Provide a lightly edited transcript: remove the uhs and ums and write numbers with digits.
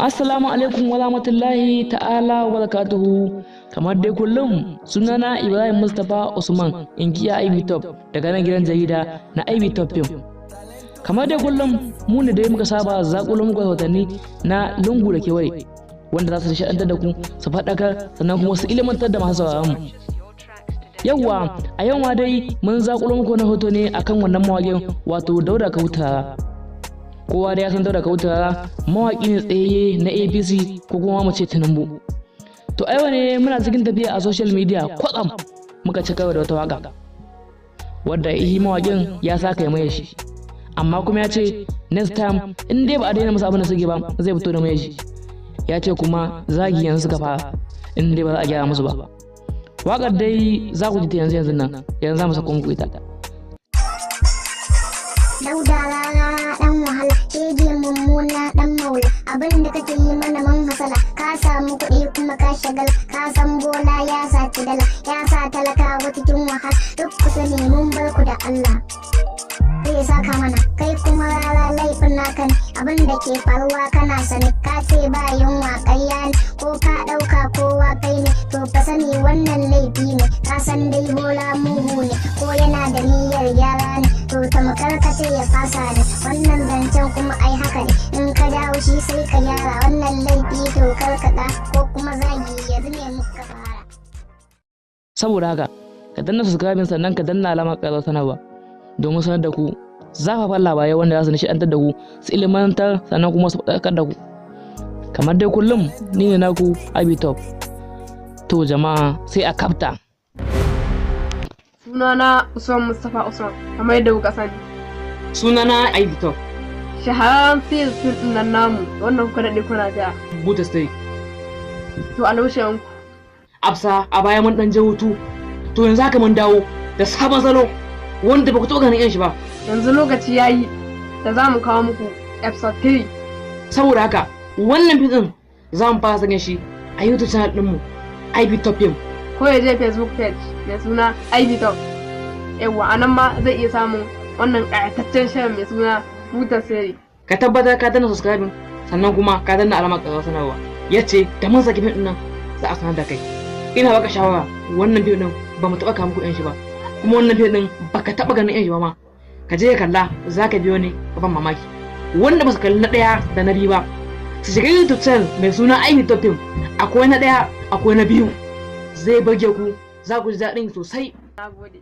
Assalamu alaikum wa rahmatullahi ta'ala wa barakatuhu. Kamar dai kullum, sunana Ibrahim Mustapha Usman, inkiya Ivy Top, daga nan gidan jarida na Ivy Top Film. Kamar dai kullum, mu ne dai muka saba zaƙulo muku rahotanni na lungu da kewaye wanda za su nishaɗantar da ku, su faɗakar, sannan kuma su ilimantar da masu sauraron mu. Yawwa, a yau ma dai mun zaƙulo muku wani hoto ne akan wannan mawaƙin, wato Dauda Kahutu Rarara. Kowa da ya san Dauda Kahutu Rarara mawaƙi ne tsayayye na APC, ko kuma mu ce Tinubu. To, a yau ne muna cikin tafiya a social media, kwatsam muka ci karo da wata waka wadda ihi mawaƙin ya sa kai mai shi, amma kuma ya ce next time in dai ba a daina masa abin da suke ba, zai fito da mai shi. Ya ce kuma zagi yanzu suka fara, in dai ba za a gyara musu ba. Waƙar dai za ku ji ta yanzu yanzu nan, yanzu za mu sako muku ita. Dauda Rarara dan wahala, shege mummuna dan maula, abin da kake yi mana mun hasala. Ka samu kuɗi kuma ka shagala, ka san Bola ya saci dala, ya sa talakawa cikin wahala. Duk ku sani mun bar ku da Allah, zai saka mana. Kai kuma Rara, laifin naka ne, abin da ke faruwa kana sani. Ka ce ba yunwa, ƙarya ne. Ko ka ɗauka kowa kai ne? To fa sani wannan laifi ne. Ka san dai Bola mugu ne, ko yana da niyyar gyara ne, to tamkar ka ce ya fasa ne. Wannan zancen kuma ai haka ne, in ka dawo shi sai ka gyara wannan laifi. To karkaɗa ko kuma zagi yanzu ne muka fara. Saboda haka ka danna subscribing, sannan ka danna alamar ƙarar sanarwa domin sanar da ku zafafan labarai wanda za su nishaɗantar da ku, su ilimantar, sannan kuma su faɗakar da ku. Kamar dai kullum, ni ne naku Abi Top. To jama'a, sai a kafta. Sunana Usman Mustapha Usman, kamar yadda kuka sani. Sunana Ivy Top. Shahararren fil fil ɗin nan namu wannan kuka daɗe kuna jira. Buta Stay. To, albishirin ku. Afsa, a baya mun dan je hutu. To, yanzu haka mun dawo da sabon salo wanda ba ku taɓa ganin irin shi ba. Yanzu lokaci yayi da za mu kawo muku episode 3. Saboda haka wannan fim din za mu fara sakin shi a YouTube channel ɗinmu, Ivy Top Film. Ko ya je Facebook page mai suna Ivy Top. Yawwa, a nan ma zai iya samun wannan ƙayataccen shirin mai suna Butar Sirri. Ka tabbatar ka danna subscribing, sannan kuma ka danna alamar ƙararrawar sanarwa, yace da mun saki fim ɗin nan za a sanar da kai. Ina baka shawara, wannan fim ɗin ba mu taɓa kawo muku yan shi ba, kuma wannan fim ɗin baka taɓa ganin yan shi ba ma. Ka je ka kalla, za ka biyo ni ka ban mamaki. Wanda ba su kalli na ɗaya da na biyu ba, su shiga YouTube channel mai suna Ivy Top Film. Akwai na ɗaya, akwai na biyu. Zai burge ku, za ku ji daɗin sosai. Na gode.